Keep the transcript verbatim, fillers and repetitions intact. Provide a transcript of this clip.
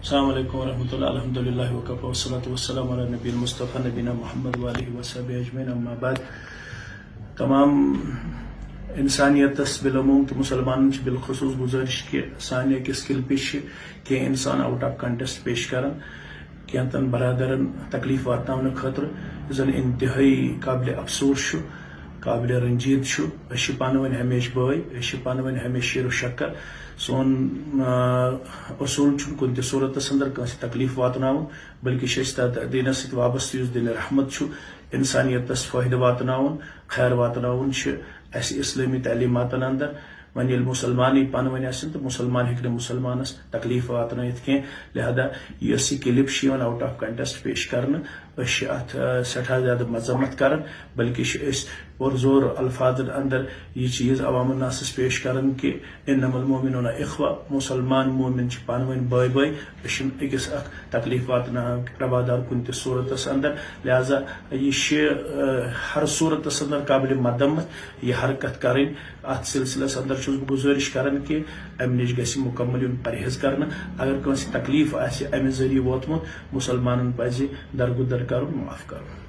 السلام علیکم ورحمۃ اللہ، الحمد للہ وکفی، والصلاۃ والسلام علی نبی المصطفیٰ نبینا محمد وآلہ وصحبہ اجمعین، اما بعد۔ تمام انسانیتس بالعموم تہٕ مسلمانن چھِ بالخصوص گزارش کہِ سانہِ أکِس کلپہِ چھِ کینٛہہ انسان آؤٹ آف کنٹیکسٹ پیش کران کینٛژن برادرن تکلیف واتناونہٕ خٲطرٕ، یُس زن انتہٲئی قابل افسوس چھُ، قابل رنجیت چھُ۔ أسۍ چھِ پانہٕ ؤنۍ ہمیشہِ بٲے، أسۍ چھِ پانہٕ ؤنۍ ہمیشہِ شیر و شکر۔ سون، آ، اصوٗل چھُنہٕ کُنہِ تہِ صوٗرتس اندر کٲنٛسہِ تکلیف واتناوُن، بلکہِ چھِ أسۍ تتھ دیٖنس سۭتۍ وابستہٕ یُس دیٖنِ رحمت چھُ، انسانیتس فٲیدٕ واتناوُن، خیر واتناوُن چھِ اسہِ اسلٲمی تعلیماتن اندر۔ وۄنۍ ییٚلہِ مُسلمانٕے پانہٕ ؤنۍ آسن تہٕ مُسلمان ہیٚکہِ نہٕ مُسلمانس تکلیف واتنٲیِتھ کینٛہہ، لہذا یۄس یہِ کلپ چھِ یِوان آؤٹ آف کنٹیکسٹ پیش کرنہٕ، أسۍ چھِ اتھ، آ، سٮ۪ٹھاہ زیادٕ مذمت کران، بلکہِ چھِ أسۍ پُرزور الفاظن اندر یہِ چیٖز عوام الناسس پیش کران کہِ انما المؤمنون اخوہ، مُسلمان مومن چھِ پانہٕ ؤنۍ بٲے بٲے، أسۍ چھِنہٕ أکِس اکھ تکلیف واتناوان روادار کُنہِ تہِ صوٗرتس اندر۔ لہذا یہِ چھِ، آ، ہر صوٗرتس اندر قابل مذمت یہِ حرکت کرٕنۍ۔ اتھ سلسلس اندر چھُس بہٕ گزٲرش کران کہِ امہِ نِش گژھِ مکمل یُن پرہیز کرنہٕ۔ اگر کٲنٛسہِ تکلیف آسہِ امہِ ذٔریعہٕ ووتمُت، مُسلمانن پزِ درگُدر کرُن، معاف کرُن۔